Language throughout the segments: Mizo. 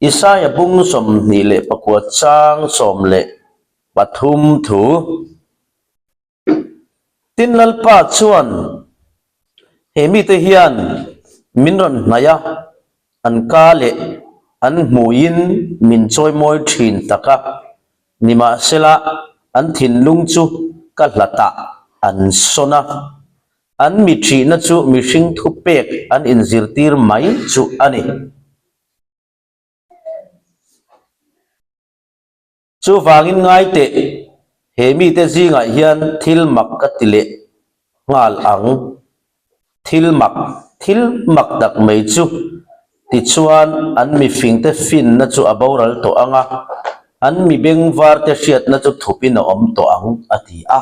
Isaia bung 29 chang 13 thu. Tin Lalpa chuan he mite hian min rawn hnaih a, an ka leh an hmuiin min chawimawi thin tak a, nimahsela an thinlung chu ka hlatah an sawn a, an mi thihna chu mihring thupek an inzirtir mai chu a ni. Chuvangin ngai teh, he mite zingah hian thil mak ka ti leh nghal ang. Thil mak, thil mak tak mai chu tichuan an mifingte finna chu a boral tawh ang a, an mi bengvarte hriatna chu thupin a awm tawh ang, a ti a.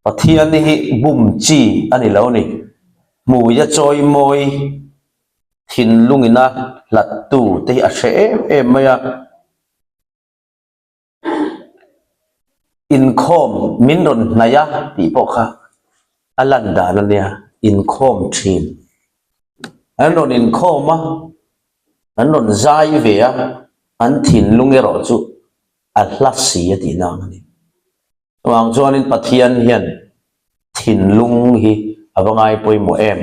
Pathian hi bum chi a ni lo ni. Hmuia chawimawi thinlungina hlattu te hi a hre em em mai a. Inkhawm min rawn hnaih a tih pawh kha a lan dan a nia, inkhawm thin. An rawn inkhawm a, an rawn zai ve a, an thinlung erawh chu a hla si a tihna ang a ni. Chuvang chuanin Pathian hian thinlung hi a va ngai pawimawh em?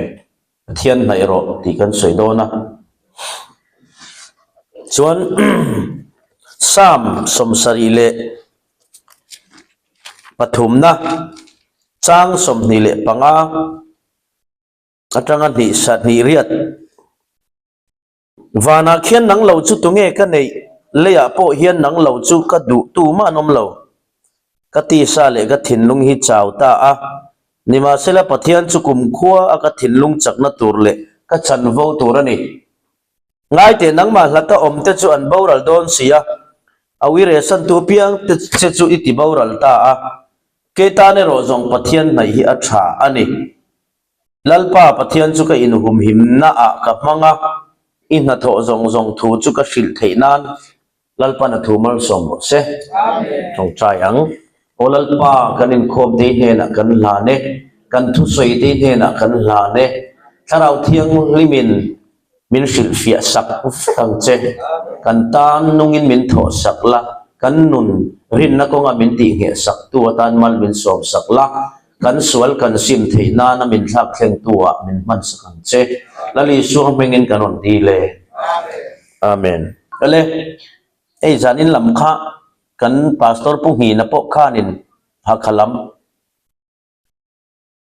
Pathian hnaih rawh tih kan sawi dawn a. Chuan Psalm 73 chang 25 atanga hnih sahnih riat Vanah khian nang lo chu tunge ka neih? Leiah pawh hian nang lo chu ka duh tu mah an awm lo. Ka tisa leh ka thinlung hi chau ta a, nimahsela Pathian chu kumkhua a ka thinlung chakna tur leh ka chanvo tur a ni. Ngaiteh nangmah hlata awm te chu an boral dawn si a, a uire santu piang te che chu i ti boral ta a, kei tan erawh zawng Pathian hnaih hi a tha a ni. Lalpa Pathian chu ka inhumhimna ah ka hmang a, i hnathawh zawng zawng thu chu ka hrilh theih nan Lalpa'n a thu malsawm rawh se. Tawngtai ang. Aw Lalpa, kan inkhawm te hnenah kan hlan e, kan thusawi te hnenah kan hlan e, Thlarau Thianghlimin Min hrilhfiah sak vek ang che. Kan tan nungin min thawh sak la, kan nun rinna kawnga min tihngheh sak tu atan mal min sawm sak la, kan sual kan sim theih nana min thlak thlengtu ah min hman sak ang che. Lal Isua hmingin kan rawn dil e. Amen. Ele, hei zanin lam kha kan Pastor Pu Nghina pawh khanin Hakha lam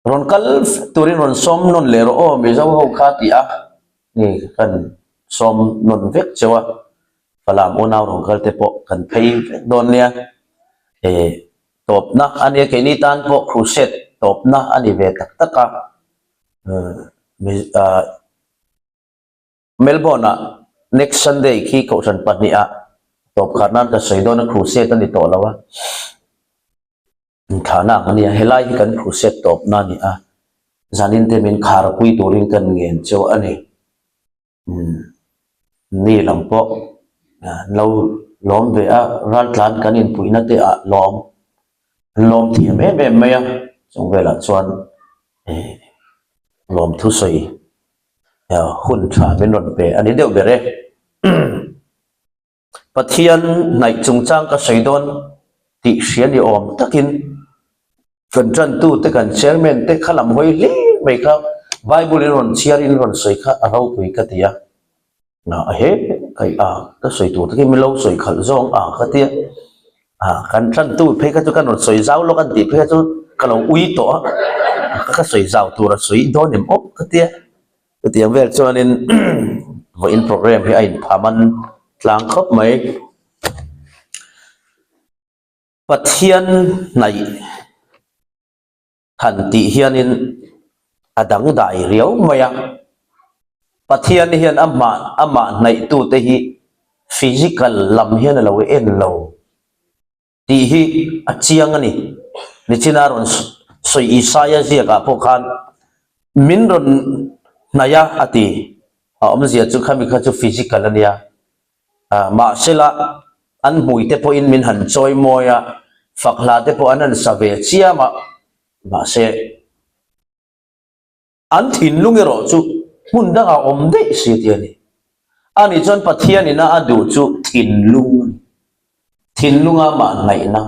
Rawn kal turin rawn sawm nawn leh rawh aw Mizo ho kha ti a ni kan sawm nawn vek cheu a, Falam unau rawn kal te pawh kan phei vek dawn nia. E tawpna a nia keini tan pawh crusade tawpna a ni ve tak tak a, Melbourne ah next Sunday khi kohhran pahnihah tawp khar nan ka sawi dawn a crusade a ni tawh lo a. Inthlahna ang a nia, helai hi kan crusade tawpna a ni a, zanin te min kharpui turin kan ngen cheu a ni. Umm ni lam pawh an lo lawm ve a, raltlan kan inpuihna te ah lawm an lawm thiam em em mai a, chung velah chuan eh lawm thusawi hun tha min rawn pe a ni deuh ber e. Pathian hnaih chungchang ka sawi dawn tih hria ni awm takin kan tantute kan chairman te kha lam hawi hle mai kha Bible in rawn chhiar in rawn sawi kha a ropui ka ti a, a he kai a ka sawi tur takin min lo sawi khalh zawng a ka ti a, a kan tantu phei kha chu kan rawn sawi zau lawk an tih phei kha chu ka lo ui tawh a, ka sawi zau tur a sawi dawn em awk ka ti a. Chutiang vel chuanin vawiin program hi a inphaman tlang khawp mai. Pathian hnaih han tih hianin a dangdai riau mai a. Pathian hian amah amah hnaihtute hi physical lam hian a lo en lo. Tih hi a chiang a ni. Nichina rawn sawi Isaia ziakah pawh khan min rawn hnaih a a ti. A awmzia chu khami kha chu physical a nia. Mahsela an hmuite pawhin min han chawi mawi a, fak hla te pawh an han sa ve chiam a, mahse an thinlung erawh chu hmun dangah awm daih si ti a ni. Ani chuan Pathian ina a duh chu thinlung a ni. Thinlunga mah hnaihna.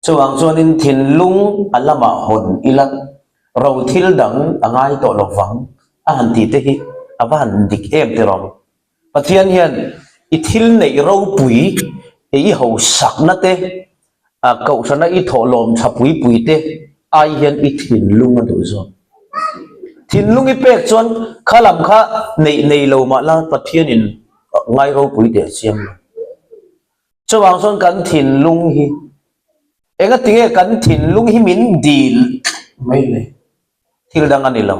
Chuvang chuanin thinlung a lamah hawn ila ro thil dang a ngai tawh lo vang a han tih te hi a va han dik em tiraw? Pathian hian i thil neih ropui i i hausakna te, a kohhrana i thawhlawm tha pui pui te ai hian i thinlung a duh zawk. Thinlung i pek chuan kha lam kha neih nei lo mah la Pathianin ngai ropui teh a siam lo. Chuvang chuan kan thinlung hi engatinge kan thinlung hi min dil mai le? Thil dang a ni lo.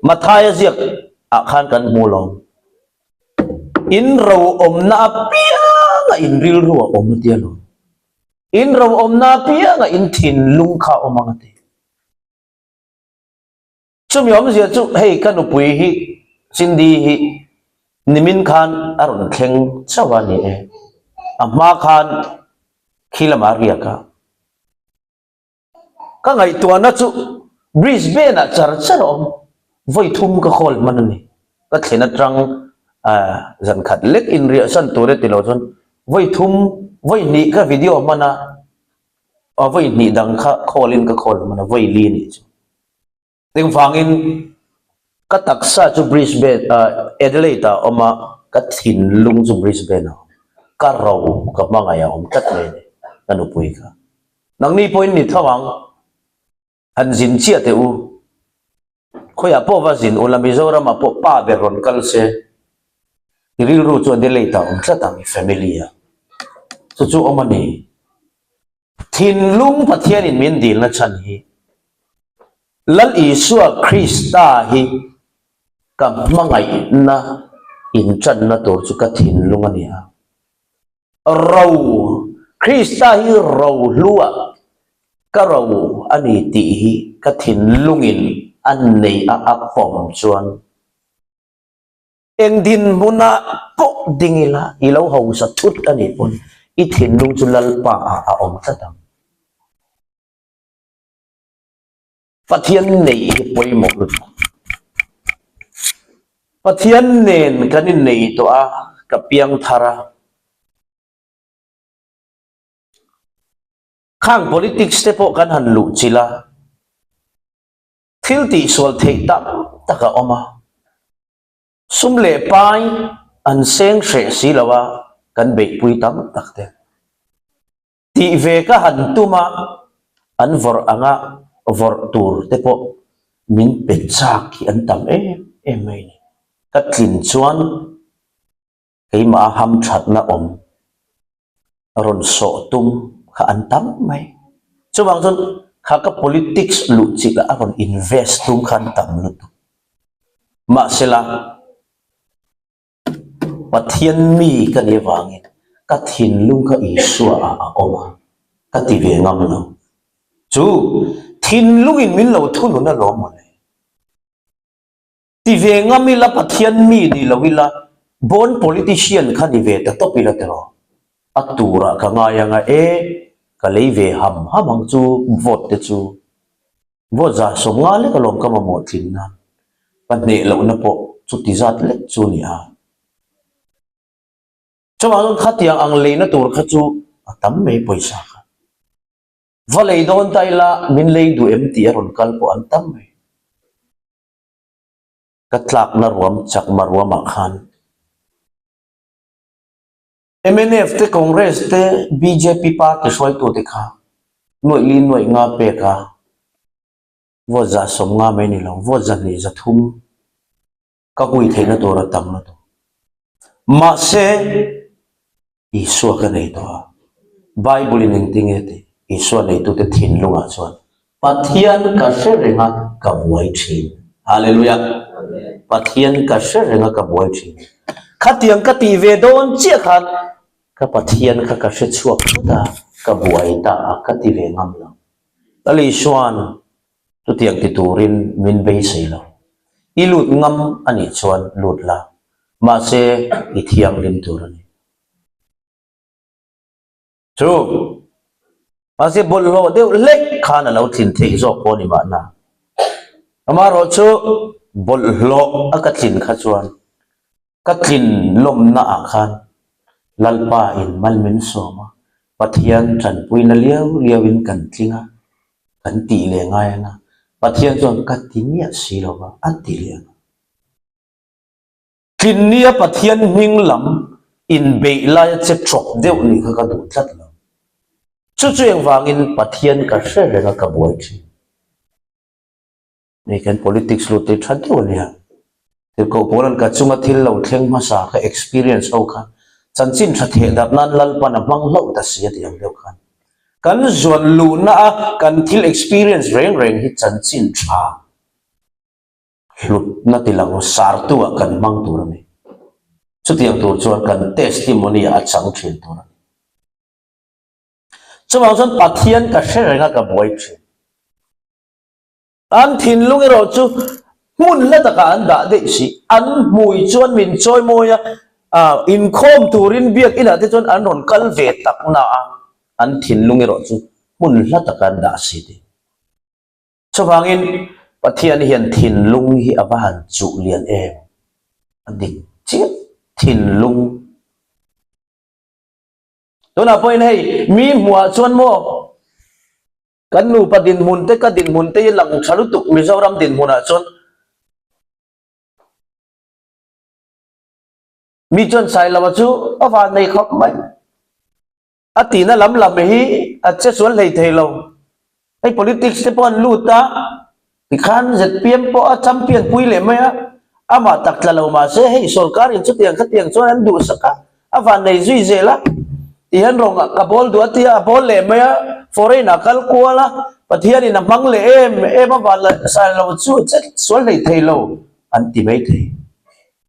Mathaia ziak ah khan kan hmu lo. In ro awmna apianga in rilru a awm a tia lo. In ro awmna apianga in thinlung kha a awm ang a ti. Chumi awmzia chu hei ka nupui hi Cindy hi nimin khan a rawn thleng chauh a ni e. A hma khan khi lamah a riak a. Ka ngaihtuahna chu Brisbane ah char char a awm. Vawi thum ka call hman a ni. Ka thlen atang zan khat lek inriahsan tur e ti lo chuan vawi thum, vawi hnih ka video hman a, vawi hnih dang kha call in ka call hman a, vawi li a nih chu. Engvangin ka taksa chu Brisbane ah Adelaide ah a awm a, ka thinlung chu Brisbane ah a awm. Ka ro ka hmangaih a awm tlat mai a ni, ka nupui kha. Nangni pawhin ni tho ang, han zin chiah teh u. Khawiah pawh va zin ula, Mizoramah pawh pa ber rawn kal se, i rilru chu Adelaide ah a awm tlat ang, i family ah. Chu chu awm a ni. Thinlung Pathianin min dilna chhan hi Lal Isua Krista hi ka hmangaihna inṭanna tur chu ka thinlung a ni a. Ro, Krista hi ro hlua ka ro a ni tih hi ka thinlungin a neih a a pawm chuan Eng dinhmunah pawh ding ila i lo hausa thut a nih pawn i thinlung chu Lalpa ah a awm tlat ang. Pathian neih hi pawimawh lutuk. Pathian nen kan innei tawh a, ka piang thar a. Khang politics te pawh kan han luh chilh a. Thil tihsual theih tak tak a awm a, sum leh pai an seng hreh si lo a, kan beihpui tam tak te. Tih ve ka han tum a, an vawrh anga vawrh tur te pawh min pe chak hi an tam em em mai a ni. Ka tlin chuan Keimah a hamthatna awm rawn sawh tum kha an tam mai. Chuvang chuan kha ka politics luh chilh a rawn invest tum kha an tam lutuk. Mahsela Pathian mi ka nih avangin ka thinlung kha Isua ah a awm a, ka ti ve ngam lo. Chu thinlungin min lo thunun alawm mawle. Ti ve ngam ila Pathian mi ni lo ila born politician kha ni ve ta tawp ila tiraw? A turah ka ngai anga e, ka lei ve ham ham ang chu vote te chu. Vote zah 50 lek alawm ka mamawh tlin nan. Ka hneh lohna pawh chuti zat lek chu ni a. Chuvang chuan khatiang ang leina tur kha chu a tam mai pawisa kha. Va lei dawn ta ila min lei duh em tih a rawn kal pawh an tam mai. Ka tlakna ruam chakma ruamah khan mnf te Congress te bjp party hruaitute kha nuaih li nuaih nga pek a vote 50 mai ni lo vote 200 300 ka hui theihna tur a tam lutuk mahse Isua ka nei tawh a. Bible in engtin nge tih? Isua neitute thinlungah chuan Pathian ka hre reng a, ka buai thin. Hallelujah! Pathian ka hre reng a, ka buai thin. Khatiang ka tih ve dawn chiah khan ka Pathian kha ka hre chhuak thut a, ka buai ta a, ka ti ve ngam lo. Lal Isua'n chutiang ti turin min beisei lo. I lut ngam a nih chuan lut la, mahse i thianghlim tur a ni. Chu, mahse bawlhhlawh deuh hlek khan a lo tlin theih zawk pawh a ni mahna. Amaherawhchu bawlhhlawh a ka tlin kha chuan. Ka tlin lawmna ah khan Lalpa in mal min sawm a, Pathian tanpuina liau liau in kan tling a, kan tih leh ngai ang a, Pathian chuan ka ti miah si lo va, a ti leh ang a. Tlinnia Pathian hming lam inbeih laia che trawp deuh nih kha ka duh tlat lo. Chu chu engvangin Pathian ka hre reng a ka buai thin. Hei kan politics lut te tha deuh a nia. Tirhkoh Paula'n ka chunga thil lo thleng hmasa ka experience ho kha chanchin tha theh darh nan Lalpan a hmang hlauh ta si a tih ang deuh khan kan zuan luhna a kan thil experience reng reng hi chanchin tha hlutna ti lang sartu ah kan hmang tur a ni. Chutiang tur chuan kan testimony ah a chang thin tur a ni. Chuvang chuan Pathian ka hre reng a ka buai thin. An thinlung erawh chu hmun hla takah an dah daih si. An hmui chuan min chawi mawi a, inkhawm turin biakinah te chuan an rawn kal ve tak na a, an thinlung erawh chu hmun hla takah an dah si tih. Chuvangin Pathian hian thinlung hi a va han chuh lian em? A dik chiah thinlung. Tunah pawhin hei mi hmuhah chuan maw Kan nupa dinhmun te ka dinhmun te hi lang tha lutuk Mizoram dinhmunah chuan mi chuan Sailova chu a van nei khawp mai. A tihna lam lam hi a che sual hlei thei lo. Hei politics te pawh an lut a, tikhan zpm pawh a champion pui leh mai a, amah tak tla lo mahse hei sorkar in chutiang khatiang chuan an duhsak a, A van nei zui zel a, tihian rawng ah ka bawl duh a tia a bawl leh mai a, foreign ah kal kual a, Pathian in a hmang leh em em a van la sai lo chu chet sual hlei thei lo an ti mai thei.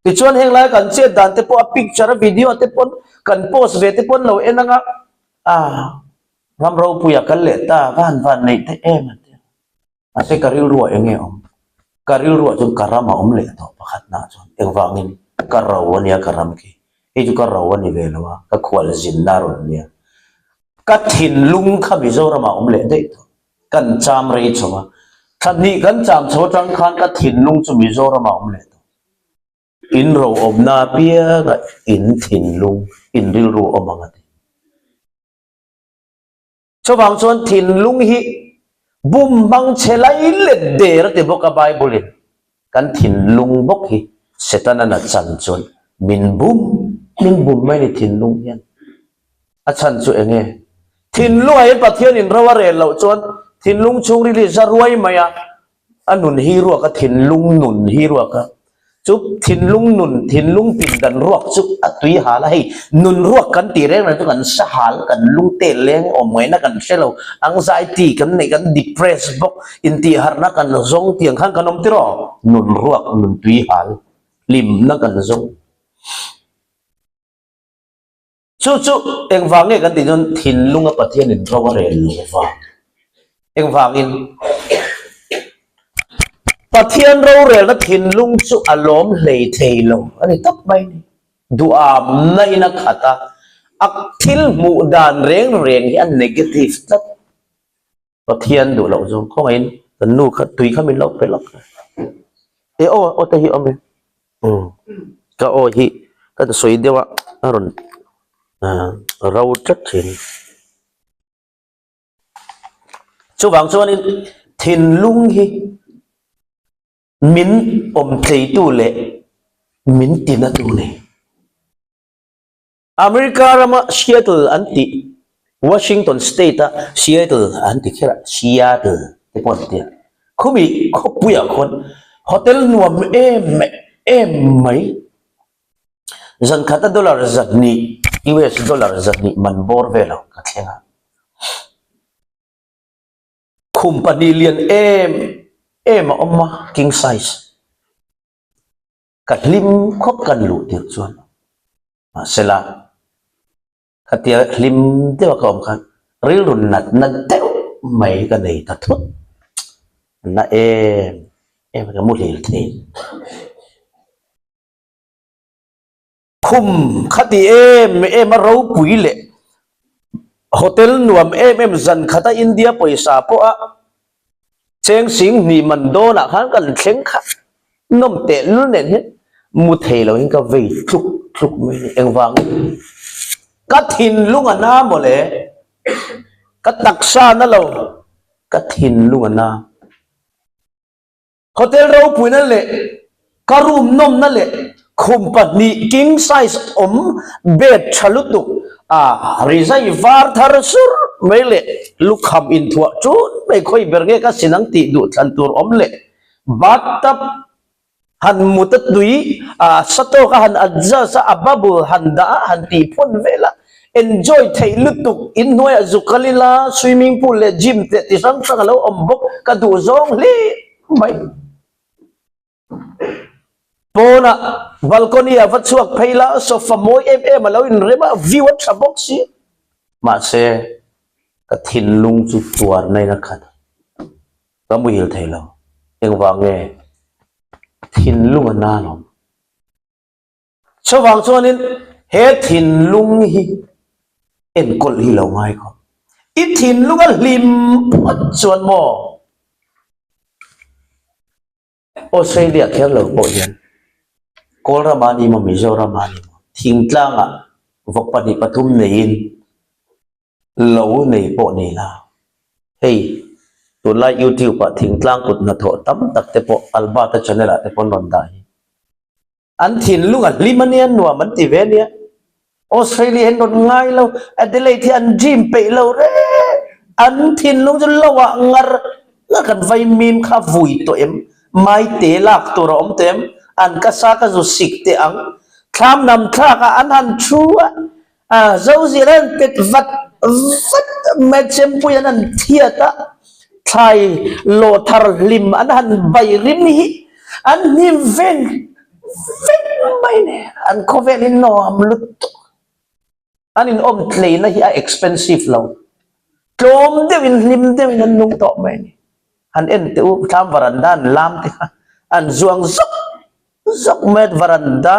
Tichuan heng lai kan chet dan te pawh a picture a video te pawn kan post ve te pawn lo en ang a, ah ram ropui ah kal leh ta van van neih te em an ti a. Mahse ka rilruah eng nge awm? Ka rilruah chuan ka ram a awm leh tawh pakhatnaah chuan engvangin ka ro a nia ka ram khi. Hei chu ka ro a ni ve lo a, ka khual zinna a rawn nia. Ka thinlung kha Mizoramah a awm leh daih tawh. Kan cham rei chho a, thla hnih kan cham chho atang khan ka thinlung chu Mizoramah a awm leh tawh. In ro awmna apianga in thinlung, in rilru awm ang a ti. Chuvang chuan thinlung hi bum hmang chhe lai let der a ti bawk a Bible in kan thinlung bawk hi Setana na chan chuan min bum min bum mai ni thinlung hian a chhan chu eng nge thinlungah hian Pathian in ro a rel loh chuan thinlung chhungril hi za ruai mai a A nun hi ruak a, thinlung nun hi ruak a. Chu thinlung nun, thinlung pindan ruak chu a tui hal a, hei nun ruak kan tih reng reng chu kan sa hal, kan lung tel leng awm ngaihna kan hre lo, anxiety kan neih, kan depress bawk, intihharhna kan zawng tiang khan kan awm tiraw? Nun ruak, nun tui hal, hlimna kan zawng. Chu chu engvang nge kan tih chuan thinlunga Pathianin ro a rel lo vang. Engvangin? Pathian rorelna thinlung chu a lawm hlei thei lo a ni tawp mai ni. Duhamna in a khat a, a thil hmuh dan reng reng hi a negative tlat. Pathian duh loh zawng khawngaihin kan nu kha tui kha min lo pe lawk e aw aw te hi awm e umm ka aw hi ka sawi deuh a a rawn ro tlat thin chuvang chuanin thinlung hi min awm tleitu leh min tinatu a ni. America rama Seattle an tih, Washington State-a Seattle an ti kher a, Seattle te pawh an ti a. Khumi khawpuiah khuan hotel nuam em em mai, zan khata dollar zahnih, US dollar zahnih man bawr vel ang ka thleng a. Khum pahnih lian em em a awm a, king size. Ka hlim khawp kan luh tirh chuan mahsela khatia hlim deuh a ka awm khan rilru natna deuh mai ka nei ta thut na em em ka muhil thei. Khum khati em em a ropui leh hotel nuam em em zan khata India pawisa pawha cheng sing hnih man dawnah khan kan thleng kha nawm teh lul nen hian. Mu thei lo in ka vei tluk tluk mai a ni. Engvangin? Ka thinlung a na mawle. Ka taksa na lo, ka thinlung a na. Hotel ropuina leh ka room nawmna leh khum pahnih king size awm bed tha lutuk a rizai var thar sur mai leh lukham inthuah tun mai khawi ber nge ka sin ang tih duh thlan tur awm leh bathtub han mut a tui a sa tawk a han adjust a a bubble han dah a han tih phawn vel a enjoy theih lutuk inhnuaiah zuk kal ila swimming pool leh gym teh ti hrang hrang a lo awm bawk ka duh zawng hle mai. Pawnah balcony ah va chhuak phei la sofa mawi em em a lo inrem a view a tha bawk si mahse ka thinlung chu tuarna in a khat a. Ka muhil thei lo. Engvang nge? Thinlung a na lawm. Chuvang chuanin he thinlung hi enkawl hi lo ngai khawp. I thinlung a hlim phawt chuan maw? Australia kher lo pawh hian Kawlram a ni maw Mizoram a ni maw thingtlangah vawk 2 3 neiin lo nei pawh ni la. Hei tunlai YouTube ah thingtlang kut hnathawh tam tak te pawh Albert-a channel ah te pawh an rawn dah hi. An thinlung a hlim a nia, nuam an ti ve a nia. Australia hian rawn ngai lo, Adelaide hi an dream peih lo reng. An thinlung chu lo ah ngar ngar kan vai mim kha vui tawh em, maite lak tur a awm tawh em, an ka sa ka zu sik teh ang. Thlam nam thlak ah an han thu a, A zo zir an pet vat vat mai chempui an han thiat a, thlai lawh thar hlim an han bai rim hi an hnim veng veng mai nen an khawvel hi nuam lutuk. An inawm tleina hi a expensive lo, tlawm deuhin hlim deuhin an nung tawh mai a ni. Han en teh u, thlam varanda an lam te kha an zuang zawk zawk mai a, varanda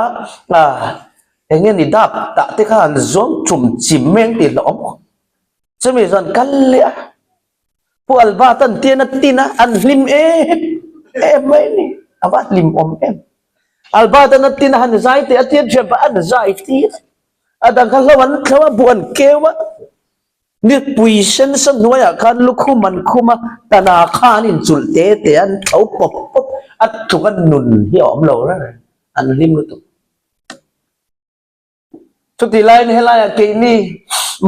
eng nge ni dak tah te kha an zuang chum chim mai ang tih hlauhawm khawp. Chumi chuan kal leh a, Pu Albert an tian a tin a, an hlim em em mai a ni, a va hlim awm em. Albert an a tin a han zai teh a tian thian pah an zai tir a, a dang kha hlo an thlo a, buh an keu a. Nipui sen sa hnuaiah khan lukhum an khum a, tana kha an inchulh te te a, an tho pawp pawp a, tluk a nun hi a awm lo reng reng, an hlim lutuk. Chutih laiin helaiah keini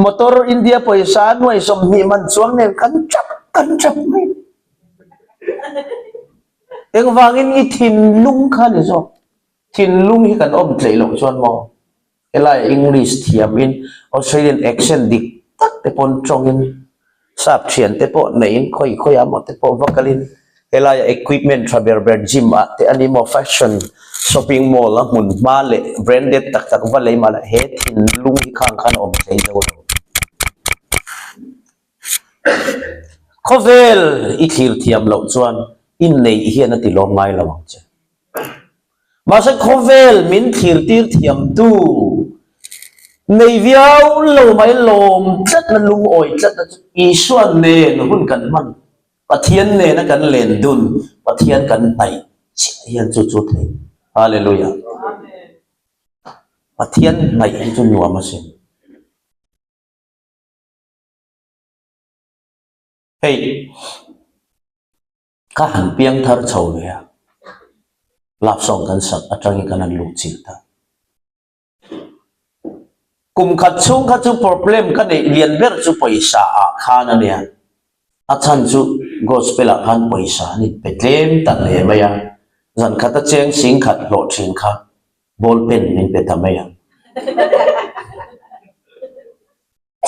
motor India pawisa a nuai 20 man chuang nen kan tap kan tap mai. Engvangin i thinlung kha ni zawk, thinlung hi kan awm tleih loh chuan maw? Helai English thiamin Australian accent dik tak te pawn tawngin sap thian te pawh neiin khawi khawi ah maw te pawh va kalin helaiah equipment tha ber ber gym ah te a ni maw fashion shopping mall a hmun hma leh branded tak tak va lei mahla he thinlung hi khang khan a awm thei zo lo. Khawvel i thlir thiam loh chuan i neih hian a ti lawm ngai lo ang che. Mahse khawvel min thlir tir thiamtu nei viau lo mai lawm tlatna lungawi tlatna chu Isua nen hun kan hman, Pathian nena kan len dun, Pathian kan hnaih chiah hian chu chu thei. Hallelujah. Pathian hnaih hi chu nuam asin. Hei ka han piang thar chho ve a, love song kan sak atangin kan han lut chilh ta. Kum khat chhung kha chu problem ka neih lian ber chu pawisa ah khan a nia. A chhan chu gospel ah khan pawisa an inpe tlem ta hle mai a, zan khat a cheng sing khat hlawh thin kha ball pen min pe ta mai a.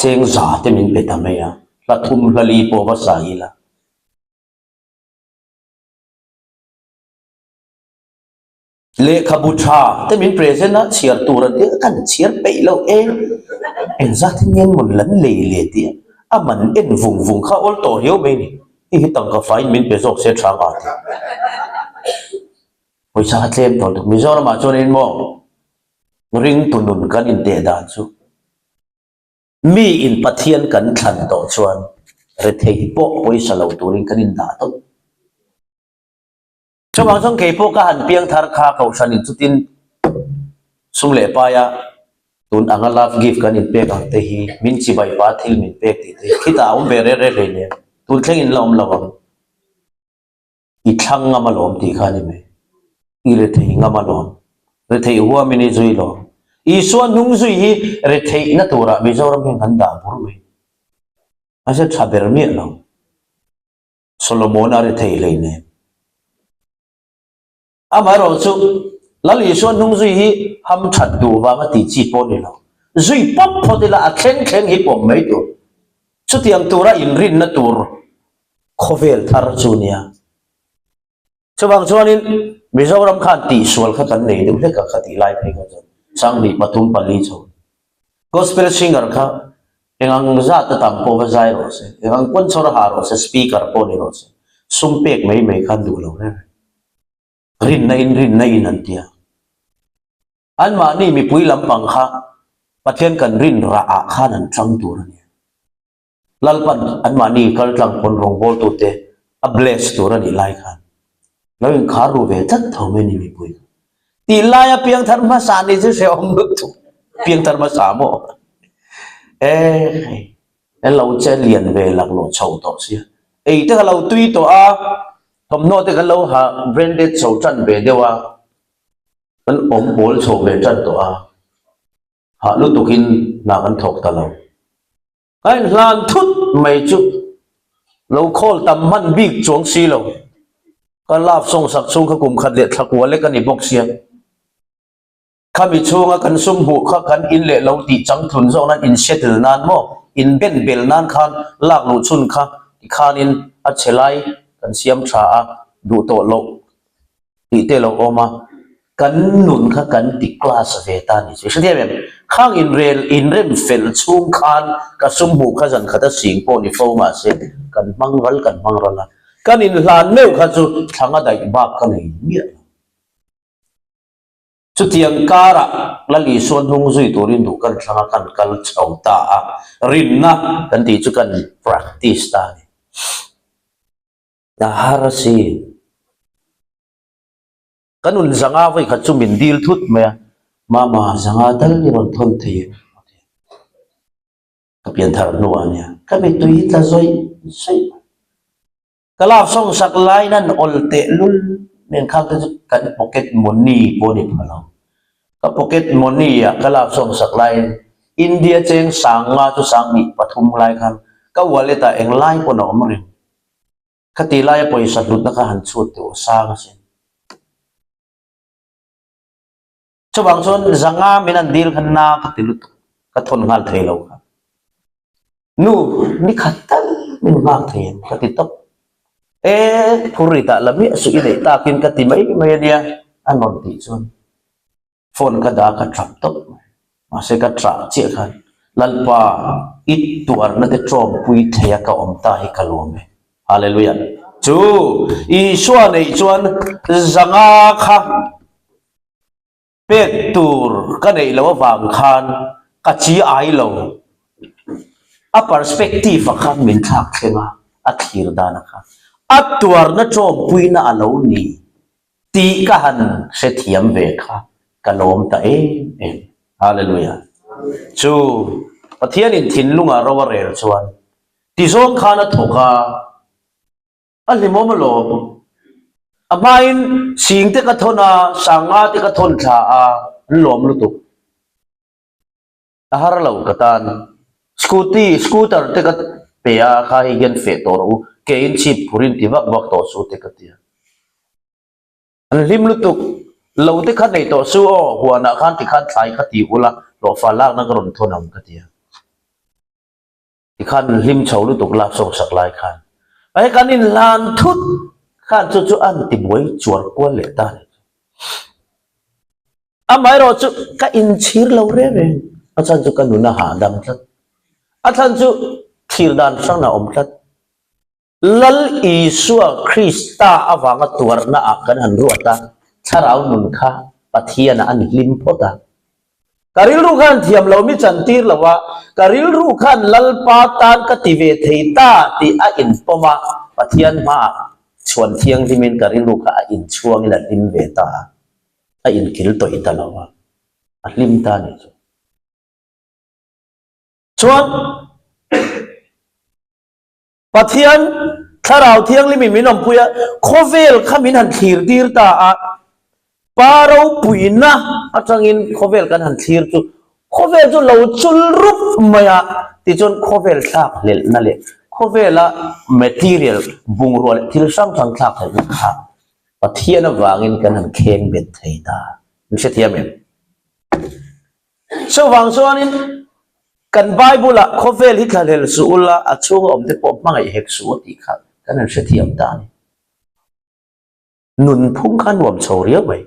Cheng za te min pe ta mai a, hla thum hla li pawh va sa ila. Lehkhabu tha te min present a, chhiar tur an tia kan chhiar peih lo e. Engzat hi ngen mawn lan lei le tia a man en vung vung kha awl tawh riau mai ni. Hei hi tangka faiin min pe zawk se tha nga ti. Pawisa kha tlem tawh lutuk. Mizoramah chuanin maw ringtu nun kan inteh dan chu. Mi in Pathian kan thlan tawh chuan rethei pawh pawisa lo turin kan indah tawh. Chuvang chuan kei pawh ka han piang thar kha Kohhran in chutin. Sum leh paia tun anga love gift kan inpek ang te hi min chibai pa thil min pek tih te hi khitah a awm ve reh reh hleinem. Tun thleng in la awm lo ang. I thlang ngam alawm tih kha a ni mai. I rethei ngam alawm. Retheih huamin i zui lo. Isua hnung zui hi retheihna turah Mizoram hian kan dah bur mai. Mahse tha ber miah lo. Solomon a rethei hleinem. Amaherawh chu Lal Isua hnung zui hi ham that duh vanga tih chi pawh ni lo. Zui pawp phawt ila a thleng thleng hi pawm mai tur. Chutiang tura inrinna tur khawvel thar chu nia. Chuvang chuanin Mizoram khan tihsual kha kan nei deuh hlek a kha tih lai phei kha chuan 2 3 4 chho. Gospel singer kha engang zat a tam pawh va zai rawh se, engang pawn chhawr a ha rawh se, speaker pawh ni rawh se, sum pek mai mai khan duh lo reng reng. Rinna in rinna in an tia. Anmahni mipui lampang kha Pathian kan rin rah ah khan an tang tur a ni. Lalpan anmahni kal tlang pawn rawngbawltute a bless tur a nih lai khan lo inkhar ru ve tlat tho mai ni mipui kha. Tih laia piangthar hmasa ni chu hrehawm lutuk. Piangthar hmasa maw? E hei, e lo che lian ve laklawh chho tawh sia. Ei te ka lo tui tawh a, thawmhnaw te kan lo ha branded chho tan ve deuh a, kan awm pawl chho ve tan tawh a, hah lutukin hna kan thawk ta lo. Ka inhlan thut mai chu lo khawl tam hman bik chuang si lo. Ka love song sak chhung kha kum khat leh thla kua lek a ni bawk sia. Khami chhunga kan sum hmuh kha kan in leh lo tih changtlun zawk nan in settle nan maw in ben bel nan khan lak luh chhun kha tikhanin a chhe lai kan siam tha a duh tawh loh tih te lo awm a, kan nun kha kan ti class ve ta ni chu. I hrethiam em? Khang inrel inrem fel chhung khan ka sum hmuh kha zan khat a sing pawh ni fo mahse kan hmang ral kan hmang ral a, kan inhlan meuh kha chu thlang a daih bak ka nei miah lo. Chutiang karah Lal Isua hnung zui turin duh kan thlang a, kan kal chho ta a, rinna kan tih chu kan practice ta a ni. A har a si. Ka nun zanga vawi khat chu min dil thut mai a, Mama, zanga tal i rawn thawn thei em? a ti a. Ka pian thar hnuah a nia, ka mittui hi tla zawih zawih mai. Ka love song sak laiin an awl teh lul nen khang te chu kan pocket money pawh a ni pha lo. Ka pocket money ah ka love song sak laiin India cheng sanga chu 2003 lai khan ka wallet ah englai pawn a awm reng. Khati laia pawisa hlutna kha han chhut teh aw sang asin. Chuvang chuan zanga min an dil kha na ka ti lutuk, ka thawn nghal thei lo kha. Nu, ni khat tal min nghak thei em ka ti tawp. E, phur ri tah la miah suh i neih takin ka ti mai mai ania a rawn tih chuan. Phone ka dah ka trap tawp mai. Mahse ka trah chiah khan Lalpa i tuarna te tawmpui thei a ka awm ta hi ka lawm e. Hallelujah. Chu Isua neih chuan zanga kha pek tur ka neih loh avang khan ka chi ai lo. A perspective ah khan min thlak thleng a, a thlir dan a kha. A tuarna tawmpuina a lo ni. Tih ka han hrethiam ve kha ka lawm ta em em. Hallelujah. Chu Pathianin thinlungah ro a rel chuan tizawng khan a thawk a, a hlimawm alawm. A hmain sing te ka thawn a, sanga te ka thawn thla a, an lawm lutuk. A har lo ka tan. Scooty, scooter te ka pe a, kha hei hian feh tawh rawh u, ke in chhip phur in ti vak vak tawh suh te ka ti a. An hlim lutuk, lo te kha nei tawh suh aw, huanah khan tikhan thlai kha ti ula, hlawhfa lakna ka rawn thawn ang ka ti a. Tikhan hlim chho lutuk lak sawng sak lai khan he kan inhlan thut khan chu chu an tibuai chuar kual leh ta ni. Amaherawh chu ka inchhir lo reng reng, a chhan chu ka nun a hahdam tlat, a chhan chu thlir dan hrang a awm tlat. Lal Isua Krista avanga tuarna ah kan han ruat a, thlarau nun kha Pathian ah a ni hlim phawt a. Ka rilru khan thiam lo mi chantir lo a, ka rilru khan Lalpa tan ka ti ve thei ta tih a inpawm a, Pathian hmaah chhuan thianghlimin ka rilru kha a inchhuangin a hlim ve ta a, a inkil tawih ta lo a. A hlim ta nih chu. Chuan Pathian Thlarau Thianghlimin min awmpui a, khawvel kha min han thlir tir ta a, Pa ropuina atangin khawvel kan han thlir chu khawvel chu lo chul rup mai a, tichuan khawvel thlak hlelhna leh khawvela material bungrua leh thil hrang hrang thlak hlelhna kha Pathian avangin kan han kheng bet thei ta. Min hrethiam em? Chuvang chuanin kan Bible-ah khawvel hi thlahlel suh ula, a chhunga awmte pawh hmangaih hek suh u tih kha kan han hrethiam ta a ni. Nunphung kha nuam chho riau mai.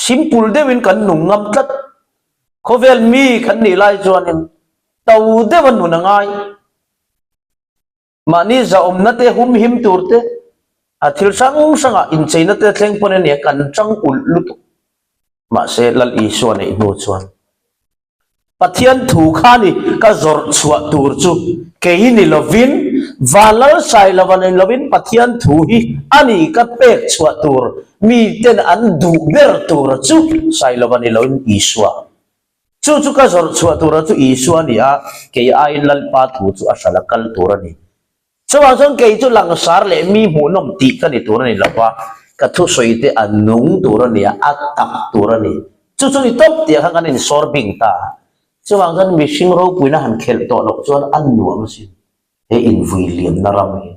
Simple deuhin kan nung ngam tlat. Khawvel mi kan nih lai chuanin to deuha nun a ngai. Mahni zahawmna te humhim tur te, a thil hrang hrangah incheina te thleng pawn ania kan chang ulh lutuk. Mahse Lal Isua neih hnu chuan Pathian thu kha ni ka zawrh chhuah tur chu kei ni lovin van lalsai lova nei lovin Pathian thu hi a ni ka pek chhuah tur miten an duh ber tura chu sai lova ni loin Isua Chu chu ka zawrh chhuah tura chu Isua a ni a, kei aiin Lalpa thu chu a hralh a kal tur a ni. Chuvang chuan kei chu langsar leh mi hmuhnawm tih ka ni tur a ni lo va, ka thusawi te a nung tur a ni a, a tak tur a ni. Chu chu ni tawp tih ah khan kan insawr bing ta a. Chuvang chuan mihring ropuina han khelh tawh loh chuan a nuam asin he invui liamna ram hi.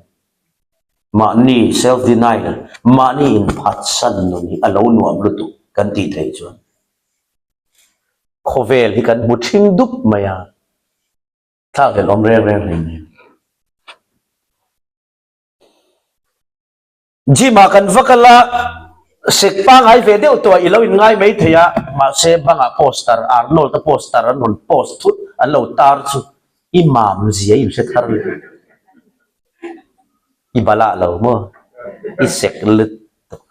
Mahni self denial, mahni inphatsan nun hi a lo nuam lutuk kan tih theih chuan. Khawvel hi kan hmu ṭhing dup mai a, thlak hlelh awm reng reng hlei nen. Gym ah kan va kal a, sek pangai ve deuh tawh ah i lo in ngai mai thei a, mahse bangah poster, Arnold a poster an rawn post thut, an lo tar chu i mam zia i inhre thar leh. I balah lo maw? I sek lutuk.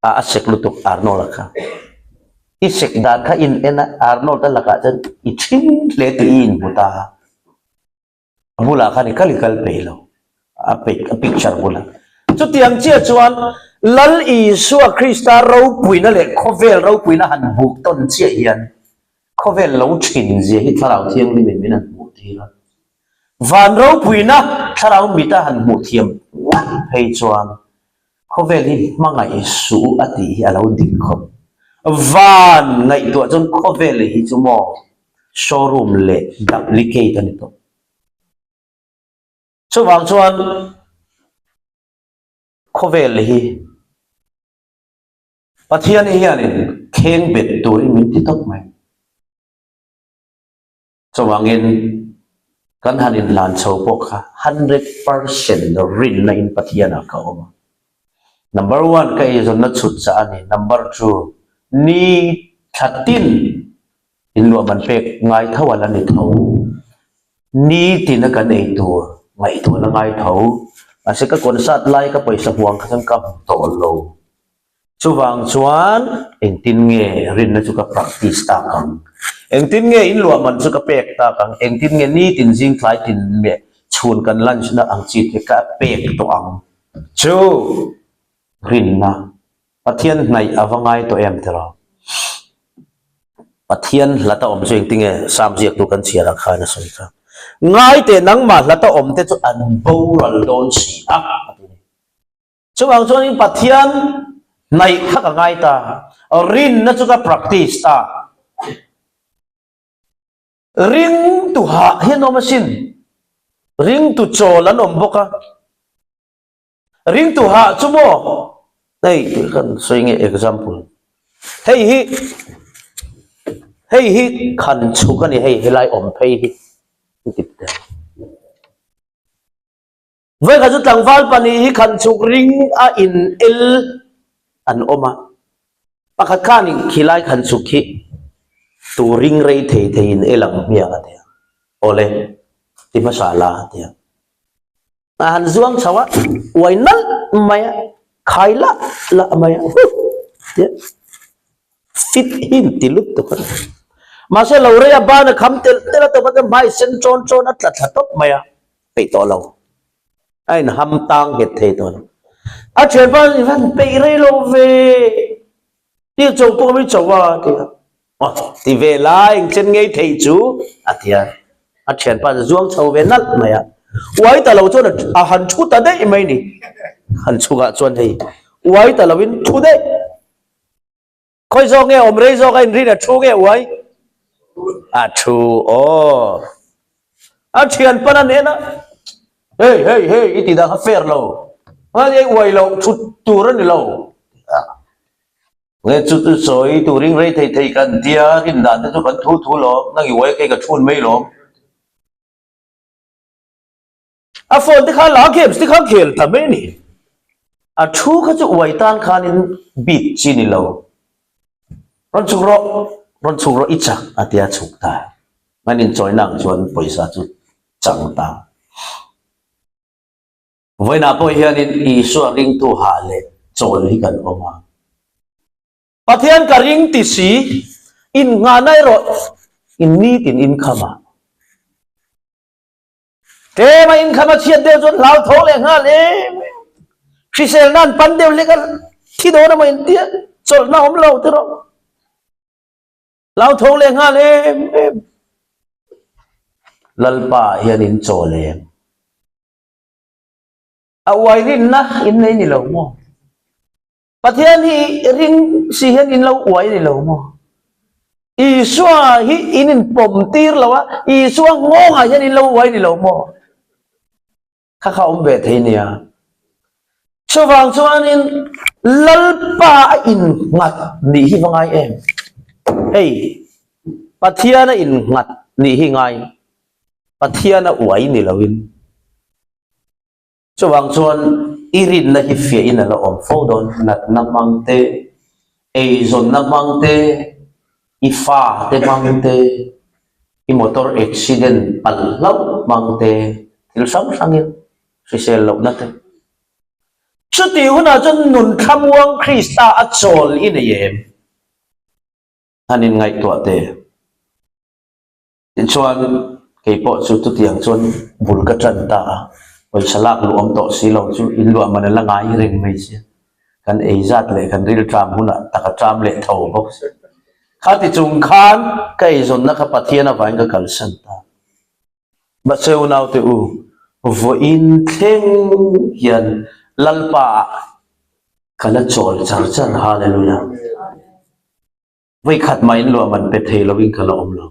A a sek lutuk Arnold a kha. I sek dan kha in en a, Arnold a lakah chuan i ṭhing hle tih i inhmu ta a. A bulah khan i kal i kal peih lo, a peih a picture bulah. Chutiang chiah chuan Lal Isua Krista ropuina leh khawvel ropuina han buk tawn chiah hian khawvel lo ṭhin zia hi Thlarau Thianghlimin min han hmuh tir a. Van ropuina Thlarau mita han hmuh thiam ngawt phei chuan Khawvel hi hmangaih suh u a tih hi a lo dik khawp. Van ngaihtuah chuan khawvel hi chu maw showroom leh duplicate a ni tawh. Chuvang chuan khawvel hi Pathian hianin kheng bet turin min ti tawp mai. Chuvangin kan han inhlan chho pawh kha 100% rinna in Pathianah ka awm a. Number one ka eizawnna chhut chah a ni, number two ni thla tin inluah man pek ngai tho a la ni tho. Ni tina kan ei tur ngaihtuahna ngai tho. Mahse ka concert lai ka pawisa huang kha chuan ka hmu tawh lo. Chuvang chuan engtin nge rinna chu ka practice tak ang? Engtin nge inluah man chu ka pek tak ang? Engtin nge nitin zing tlai tin meh chhun kan lunch na ang chi te ka pek tawh ang? Chu rinna Pathian hnaih a va ngai tawh em tiraw? Pathian hlata awm chu engtin nge Sam ziaktu kan chhiarah khan a sawi kha. Ngai teh nangmah hlata awm te chu an boral dawn si a, a ti ni. Chuvang chuanin Pathian hnaih kha ka ngai ta, rinna chu ka practice ta. Ringtu hah hi an awm asin, ringtu chawl an awm bawk a. Ringtu hah chu maw, hei tih kan sawi nge example, hei hi hei hi khan chhuk a ni hei helai awm phei hi, tip te. Vawikhat chu tlangval pahnih hi khanchhuk ring a in el an awm a, pakhat khanin khilai khanchhuk hi tu ring rei thei thei in el ang hmiang a ti a, awle ti hmasa la a ti a, a han zuang chho a, uai nalh mai a, khai lah lah mai a, huh tia fit hi in ti lut tuk a, mahse lo rei a ban a kham telh telh a tawp a hmai sen chawn chawn a tla thla tawp mai a. peih tawh lo, a inham tang nghet thei tawh lo. A thianpa i van peih rei lo ve, ti a cho pawh mi cho a ti a. Aw ti ve la eng chen ngei thei chu a ti a, a thianpa chu zuang chho ve nalh mai a, uai ta lo chuan a han thu ta daih mai ni, han chhungah chuan hei uai ta lovin thu daih. Khawi zawk nge awm rei zawk a inrin a thu nge uai? A thu aw. A thianpa na nen a hei hei hei i ti dang a fair lo, hei uai loh thut tur a ni lo. Nge chu chu sawi turin rei thei thei kan tia rin dan te chu kan thu thu lawm, nang i uai kei ka chhun mai lawm. A phone te kha la games te kha khel ta mai ni. A thu kha chu uai tan khanin bik chi ni lo. Rawn chhuk rawh, rawn chhuk rawh i chak a tia chhuk ta. An inchawina ang chuan pawisa chu chang ta. Vawiinah pawh hianin Isua ringtu hah leh chawl hi kan awm a. Pathian ka ring ti si, innghahna erawh in nitin inkham a. Tlema inkham a chhiat deuh chuan hlau tho leh nghal em em. Hriselna an pan deuh hlek a, thi dawn emaw intia chawlhna awm lo tiraw. Hlau tho leh nghal em em. Lalpa hian in chawl em. A uai rinna in nei ni lo maw? Pathian hi ring si hian in lo uai ni lo maw? Isua hi in inpawm tir lo a, Isua nghawngah hian in lo uai ni lo maw? Kha kha awm ve thei nia. Chuvang chuanin Lalpa a innghat nih hi va ngai em? Hei, Pathian a innghat nih hi ngai. Pathian a uai ni loin. Chuvang chuan i rinna hi fiahin a la awm fo dawn, natna hmang te, eizawnna hmang te, i fa te hmang te, i motor accident palh hlauh hmang te, thil hrang hrangin hrisel lohna te. Chutih hunah chuan nun thlamuang Krista a chawl i nei em? Han inngaihtuah teh. Tichuan, kei pawh chu chutiang chuan bul ka ṭan ta a, pawisa lak luh awm tawh si lo chu in luah man a la ngai reng mai sia. Kan ei zat leh kan ril ṭam hunah tak a ṭam leh tho bawk si. Khati chung khan ka eizawnna kha Pathian avangin ka kalsan ta. Mahse unaute u, vawiin thleng hian Lalpa ah ka la chawl char char. Hallelujah. Vawikhat mah in luah man pe thei loin ka la awm lo.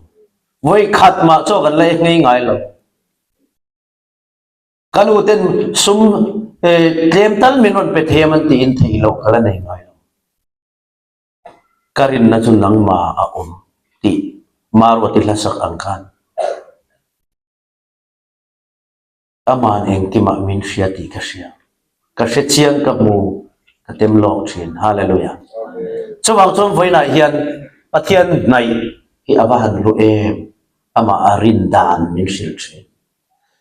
Vawikhat mah chaw kan la e ngei ngai lo. Ka nu ten sum tlem tal min rawn pe thei a man tiin thei loh ka la nei ngai lo. Ka rinna chu nangmah a awm tih Maruati hlasak ang khan. Aman engkimah min hria tih ka hria. Ka hre chiang ka hmu, ka tem lawk thin. Hallelujah. Chuvang chuan vawiinah hian Pathian hnaih hi a va han hlu em, amah a rin dan min hrilh thin.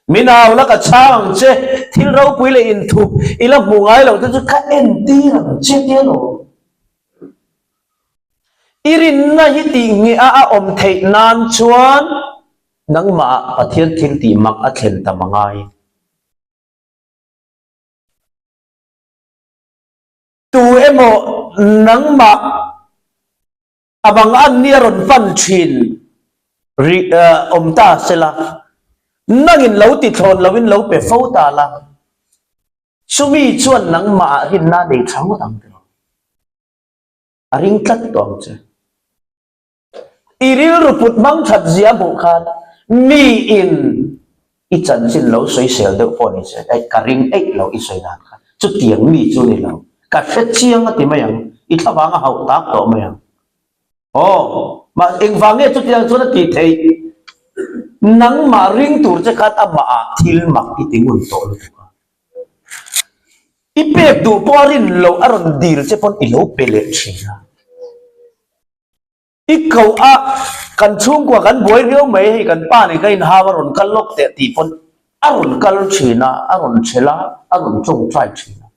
Min au la ka chhang ang che, thil ropui leh inthup i la hmu ngai loh te chu ka entir ang che tia lo. I rinna hi tih ngheh a a awm theih nan chuan Nangmah ah Pathian thil tih mak a thlen tam a ngai. Tu emaw nangmah a bang an ni a rawn pan thin rih awm ta sela, nangin lo ti thlawn loin lo pe fo ta la, chumi chuan nangmah ah rinna a nei tha ngawt ang tiraw? A ring tlat tawh ang che. I rilru put hmang that zia hmuh khan miin i chanchin lo sawisel deuh pawh ni se, eih ka ring eih lo i sawi dan kha, chutiang mi chu ni lo, ka hre chiang a ti mai ang, i thlavang a hauh tak tawh mai ang. Aw, mah engvang nge chutiang chuan a tih theih? Nangmah ring tur che khan amah ah thil mak i ti ngun tawh lutuk a. I pek duh pawh a rin loh a rawn dil che pawn i lo pe leh thin a. I koh a, kan chhungkua kan buai riau mai hei kan pa nen ka inhau a rawn kal lawk teh tih pawn a rawn kal thin a, a rawn chhel a, a rawn tawngtai thin a.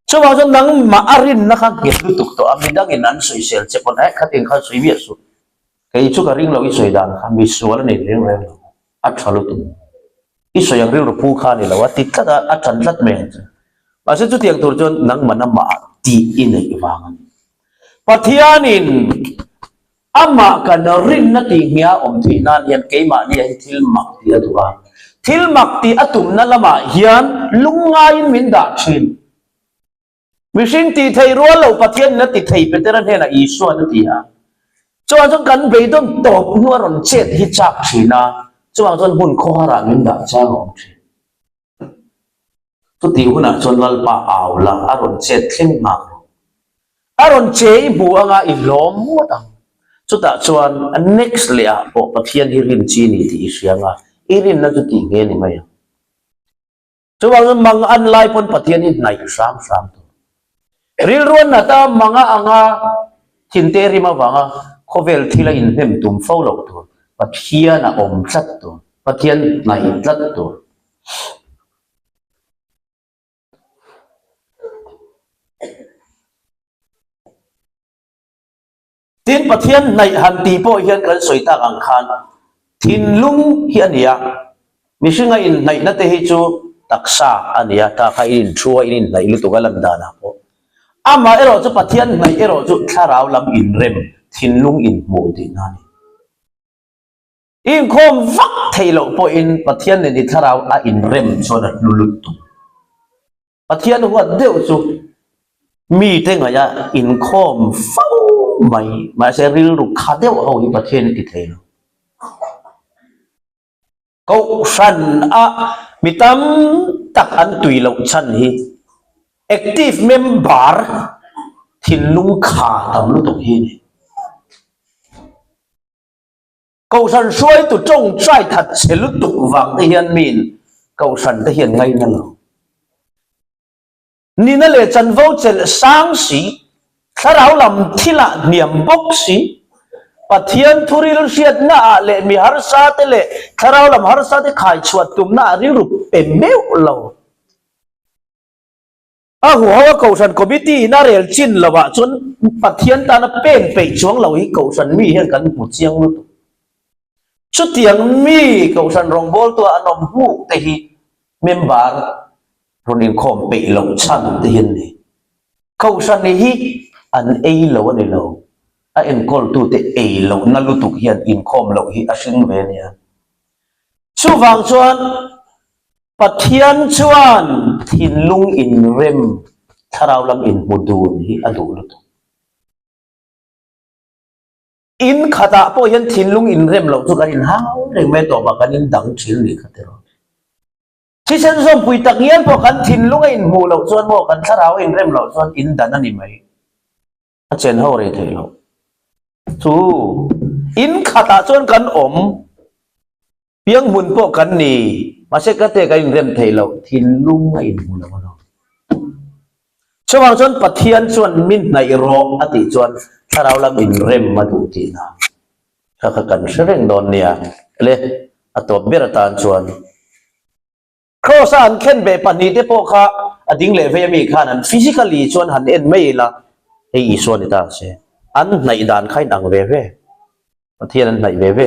Chuvang chuan nangmah a rinna kha nghet lutuk tawh a, midangin an sawisel che pawn eh khatin khan sawi miah suh, kei chu ka ring lo i sawi dan kha misual a nei reng reng lo. A tha lutuk. I sawi ang rilru pu kha a ni lo a ti tlat a, a tan tlat mai ang che. Mahse chutiang tur chuan nangmah amah tih i neih vang a ni. Pathianin. Amah kan rinna tih hmia awm theih nan hian keimahni ah hi thil mak tih a duh a. Thil mak tih a tumna lamah hian lungngaiin min dah thin. Mihring tih thei rual lo Pathianin a ti thei Petera hnenah Isua'n a ti a. Chuvang chuan kan beidawn tawp hnu a rawn chet hi chak thin a, chuvang chuan hmun khawharah min dah chang a awm thin. Chutih hunah chuan Lalpa au la, a rawn chet thleng nghak rawh. A rawn che i hmu anga i hlawm ngawt ang. Chutah chuan next leh ah pawh Pathian hi rin chi ni tih i hria anga, i rinna chu tih nge ni mai ang. Chuvang chuan mang an lai pawn Pathian hi hnaih hram hram tur. Rilru an nat a, manga anga thinte rim avanga khawvel thil a inhnem tum fo loh tur. Pathian a awm tlat tur. Pathian hnaih tlat tur. Tin, Pathian hnaih han tih pawh hian kan sawi tak ang khan thinlung hi a ni a, mihringa inhnaihna te hi chu taksa a ni a, ta kha in inthu a, in inhnaih lutuk a lan danah pawh. Amah erawh chu Pathian hnaih erawh chu thlarau lam inrem, thinlung inhmuh tihna a ni. Inkhawm vak theih loh pawhin Pathian nen i thlarau a inrem chuan a hlu lutuk. Pathian huat deuh chu mite ngaih a inkhawm fo mai, mahse rilru kha deuh ho hi Pathian a ti thei lo. Kohhran a mi tam tak an tui loh chhan hi active member thinlung kha tam lutuk hi a ni. Kohhran hruaitu tawngtai that che lutuk vang te hian miin Kohhran te hian ngaina lo. Nina leh chanvo chelh sang si, thlarau lam thilah hniam bawk si, Pathian thuril hriatna ah leh mi harsa te leh thlarau lam harsa te khaichhuah tumna ah rilru pe meuh lo. A huho a Kohhran Committee in a rel chin lovah chuan Pathian tana pen peih chuang lo hi Kohhran mi hian kan hmu chiang lutuk. Chutiang mi Kohhran rawngbawltua an awm hmuk te hi member rawn inkhawm peih loh chhan te hi an ni. Kohhran hi an ei lo a ni lo, a enkawltute ei lohna lutuk hian inkhawm loh hi a hring ve a nia. Chuvang chuan Pathian chuan thinlung inrem, thlarau lam inhmu dun hi a duh lutuk. In khatah pawh hian thinlung inrem loh chu kan inhau reng mai tawpah kan indang thin nih kha tiraw. Thisen zawmpui tak ngial pawh kan thinlung a inhmuh loh chuan maw kan thlarau a inrem loh chuan indan a ni mai. A chen ho rei theih loh. Chu in khatah chuan kan awm. Piang hmun pawh kan ni, mahse ka te kan inrem theih loh, thinlung a inhmu lo a lo. Chuvang chuan Pathian chuan min hnaih rawh a tih chuan thlarau lam inrem a duh tihna kha kha kan hre reng dawn nia. Le, a tawp ber atan chuan Kraws-a an khen beh pahnihte pawh kha a ding leh vei ami khan an physically chuan han en mai ila, hei Isua ni ta se, an hnaih dan kha inang ve ve. Pathian an hnaih ve ve.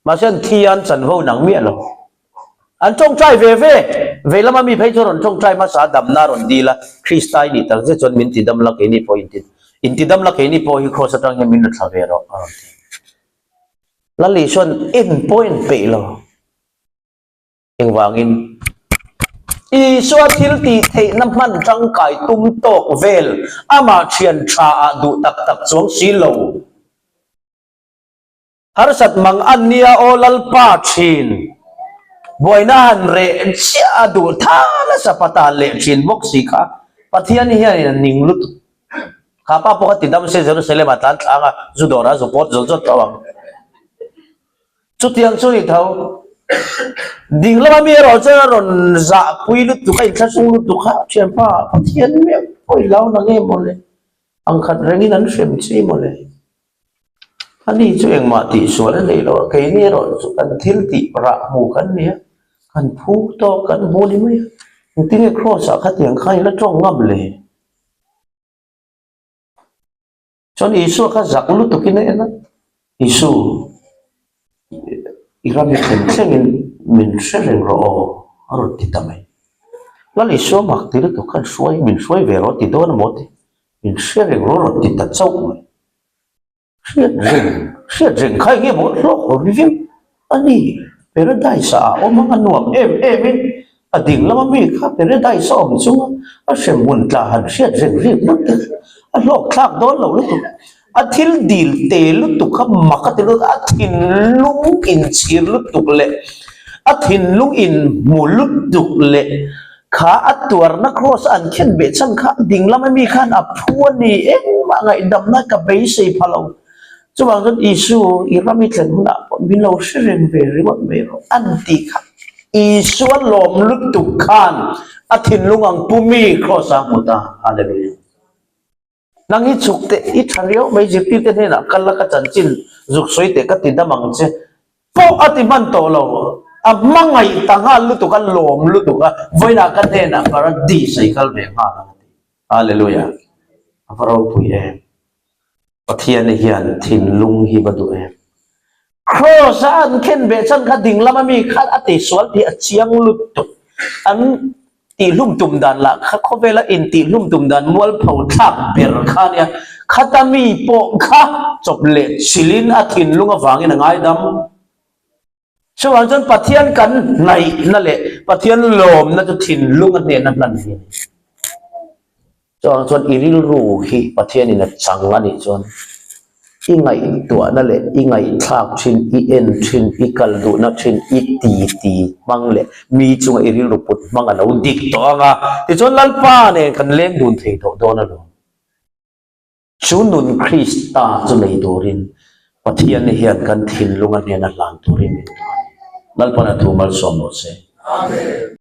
Mahse an thi a, an chanvo inang miah lo. An tawngtai ve ve. Vei lama mi phei chu rawn tawngtai hmasa a, damna a rawn dil a, Krista i nih tak zet chuan min tidam la keini pawh inti intidam la keini pawh hi kraws atang hian min la thla ve rawh a rawn ti. Lal Isuan en pawh en peih lo. Engvangin? Isua thil tih theihna hman tangkai tum tawk vel amah thian tha ah duh tak tak chuang si lo. Harsat mang an nia aw Lalpa thin. Buaina han reh chiah a duh tha nasa pata leh thin bawk si kha Pathian hianin a ning lutuk. Kha pa pawh kha tidam se Jerusalem ah tlan thla anga zu dawrah zu pawt zawt zawt tho ang. Chutiang chu ni tho. Ding lama mi erawh chuan a rawn zahpui lutuk a, inthlahrung lutuk a, Thianpa, Pathian meuh pawh i lo na nge mawle? Angkhat rengin an hrem che mawle. Ani chu engmah tihsual a nei lo a, keini erawh chu kan thil tih rah hmu kan ni a, kan phu tawk kan hmu ni mai a. Engtinge Kraws-ah khatiang khan i la tawng ngam le? Chuan Isua kha zak lutukin a en a, Isu, i ram i thlen thlengin min hre reng rawh aw, a rawn ti ta mai. Lal Isua mak ti lutuk khan hruai, min hruai ve rawh ti dawn a maw ti, min hre reng rawh a rawn ti ta chauh mai. Hriat reng, hriat reng kha enge maw hlawk awm viau a ni. Paradise ah a awm ang a nuam em em in a ding lama mi kha Paradise a awm chunga a hremhmun tla han hriat reng rik ngawt te kha a hlawk thlak dawn lo lutuk. A thil dil te lutuk kha mak a ti lutuk a thinlung inchhir lutuk leh a thinlung inhmu lutuk leh Kha a tuarna kraws an khen beh chhan kha ding lama mi khan a phu a ni, engmah ngaihdamna ka beisei pha lo. Chuvang chuan Isu i ram i thlen hunah pawh min lo hre reng ve ringawt mai rawh an tih kha Isua lawm lutuk khan a thinlung ang pu mi kraws a hmu ta. Hallelujah. Nang hi chhuk teh, i tha riau mai zirtirte hnenah kal la ka chanchin zuk sawi teh ka ti dam ang che pawh a ti hman tawh lo. A hmangaih ta nghal lutuk a, lawm lutuk a, vawiinah ka hnenah Paradis a i kal ve nghal ang a ti. Hallelujah! A va ropui em! Pathian hian thinlung hi va duh em! Kraws a an khen beh chan kha ding lama mi kha a ti sual tih a chiang lutuk. An tihhlum tum dan lah kha khawvela intihhlum tum dan mualpho thlak ber kha ania. Khata mi pawh kha chawp leh chilhin a thinlung avangin a ngaidam. Chuvang chuan Pathian kan hnaihna leh Pathian lawmna chu thinlung a hnehna hlan hi a ni. Chuvang chuan i rilru hi Pathianin a chang a nih chuan i ngaihtuahna leh i ngaihthlak thin, i en thin, i kal duhna thin, i ti ti hmang leh mi chunga i rilru put hmang a lo dik tawh ang a, tichuan Lalpa nen kan leng dun thei tawh dawn alawm. Chu nun Krista chu nei turin Pathian hian kan thinlung a hnena hlan turin min duh a ni. Lalpan a thu malsawm rawh se. Amen.